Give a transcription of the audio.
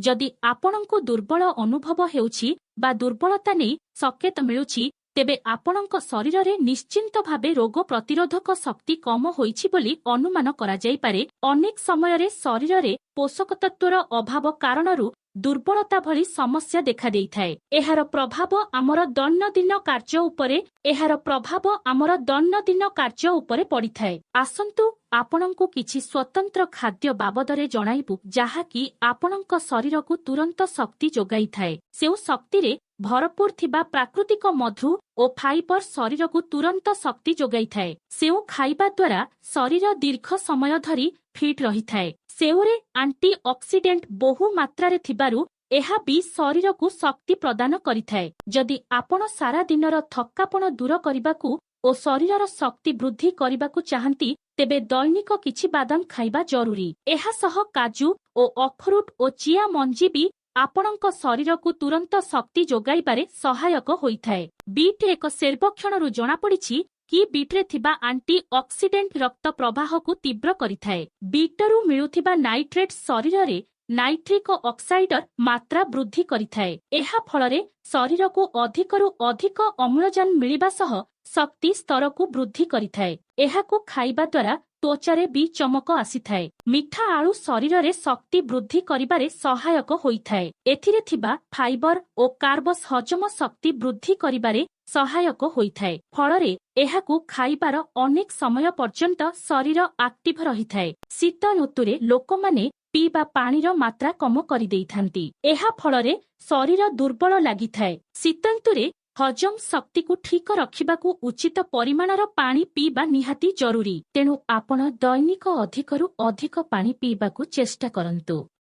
ଯଦି ଆପଣଙ୍କୁ ଦୁର୍ବଳ ଅନୁଭବ ହେଉଛି ବା ଦୁର୍ବଳତା ନେଇ ସଙ୍କେତ ମିଳୁଛି, ତେବେ ଆପଣଙ୍କ ଶରୀରରେ ନିଶ୍ଚିନ୍ତ ଭାବେ ରୋଗ ପ୍ରତିରୋଧକ ଶକ୍ତି କମ ହୋଇଛି ବୋଲି ଅନୁମାନ କରାଯାଇପାରେ। ଅନେକ ସମୟରେ ଶରୀରରେ ପୋଷକ ତତ୍ତ୍ୱର ଅଭାବ କାରଣରୁ ଦୁର୍ବଳତା ଭଳି ସମସ୍ୟା ଦେଖାଦେଇଥାଏ। ଏହାର ପ୍ରଭାବ ଆମର ଦୈନନ୍ଦିନ କାର୍ଯ୍ୟ ଉପରେ ପଡ଼ିଥାଏ। ଆସନ୍ତୁ, ଆପଣଙ୍କୁ କିଛି ସ୍ୱତନ୍ତ୍ର ଖାଦ୍ୟ ବାବଦରେ ଜଣାଇବୁ, ଯାହାକି ଆପଣଙ୍କ ଶରୀରକୁ ତୁରନ୍ତ ଶକ୍ତି ଯୋଗାଇଥାଏ। ସେଉ ଶକ୍ତିରେ ଭରପୁର ଥିବା ପ୍ରାକୃତିକ ମଧୁ ଓ ଫାଇବର ଶରୀରକୁ ତୁରନ୍ତ ଶକ୍ତି ଯୋଗାଇଥାଏ। ସେଉ ଖାଇବା ଦ୍ୱାରା ଶରୀର ଦୀର୍ଘ ସମୟ ଧରି ଫିଟ୍ ରହିଥାଏ। ସେଉରେ ଆଣ୍ଟି ଅକ୍ସିଡେଣ୍ଟ ବହୁ ମାତ୍ରାରେ ଥିବାରୁ ଏହା ବି ଶରୀରକୁ ଶକ୍ତି ପ୍ରଦାନ କରିଥାଏ। ଯଦି ଆପଣ ସାରା ଦିନର ଥକ୍କାପଣ ଦୂର କରିବାକୁ ଓ ଶରୀରର ଶକ୍ତି ବୃଦ୍ଧି କରିବାକୁ ଚାହାନ୍ତି, ତେବେ ଦୈନିକ କିଛି ବାଦାମ ଖାଇବା ଜରୁରୀ। ଏହା ସହ କାଜୁ ଓ ଅଖରୁଟ ଓ ଚିଆ ମଞ୍ଜି ବି ଆପଣଙ୍କ ଶରୀରକୁ ତୁରନ୍ତ ଶକ୍ତି ଯୋଗାଇବାରେ ସହାୟକ ହୋଇଥାଏ। ବିଟ୍: ଏକ ସର୍ବେକ୍ଷଣରୁ ଜଣାପଡ଼ିଛି କି ବିଟ୍ରେ ଥିବା ଆଣ୍ଟି ଅକ୍ସିଡେଣ୍ଟ ରକ୍ତ ପ୍ରବାହକୁ ତୀବ୍ର କରିଥାଏ। ବିଟରୁ ମିଳୁଥିବା ନାଇଟ୍ରେଟ୍ ଶରୀରରେ ନାଇଟ୍ରିକ ଅକ୍ସାଇଡର ମାତ୍ରା ବୃଦ୍ଧି କରିଥାଏ। ଏହା ଫଳରେ ଶରୀରକୁ ଅଧିକରୁ ଅଧିକ ଅମ୍ଳଜାନ ମିଳିବା ସହ ଶକ୍ତି ସ୍ତରକୁ ବୃଦ୍ଧି କରିଥାଏ। ଏହାକୁ ଖାଇବା ଦ୍ୱାରା ତ୍ୱଚାରେ ବି ଚମକ ଆସିଥାଏ। ମିଠା ଆଳୁ ଶରୀରରେ ଶକ୍ତି ବୃଦ୍ଧି କରିବାରେ ସହାୟକ ହୋଇଥାଏ। ଏଥିରେ ଥିବା ଫାଇବର ଓ କାର୍ବସ୍ ହଜମ ଶକ୍ତି ବୃଦ୍ଧି କରିବାରେ ସହାୟକ ହୋଇଥାଏ। ଫଳରେ ଏହାକୁ ଖାଇବାର ଅନେକ ସମୟ ପର୍ଯ୍ୟନ୍ତ ଶରୀର ଆକ୍ଟିଭ ରହିଥାଏ। ଶୀତ ଋତୁରେ ଲୋକମାନେ ପିଇବା ପାଣିର ମାତ୍ରା କମ କରିଦେଇଥାନ୍ତି। ଏହା ଫଳରେ ଶରୀର ଦୁର୍ବଳ ଲାଗିଥାଏ। ଶୀତ ଋତୁରେ ହଜମ ଶକ୍ତିକୁ ଠିକ ରଖିବାକୁ ଉଚିତ ପରିମାଣର ପାଣି ପିଇବା ନିହାତି ଜରୁରୀ। ତେଣୁ ଆପଣ ଦୈନିକ ଅଧିକରୁ ଅଧିକ ପାଣି ପିଇବାକୁ ଚେଷ୍ଟା କରନ୍ତୁ।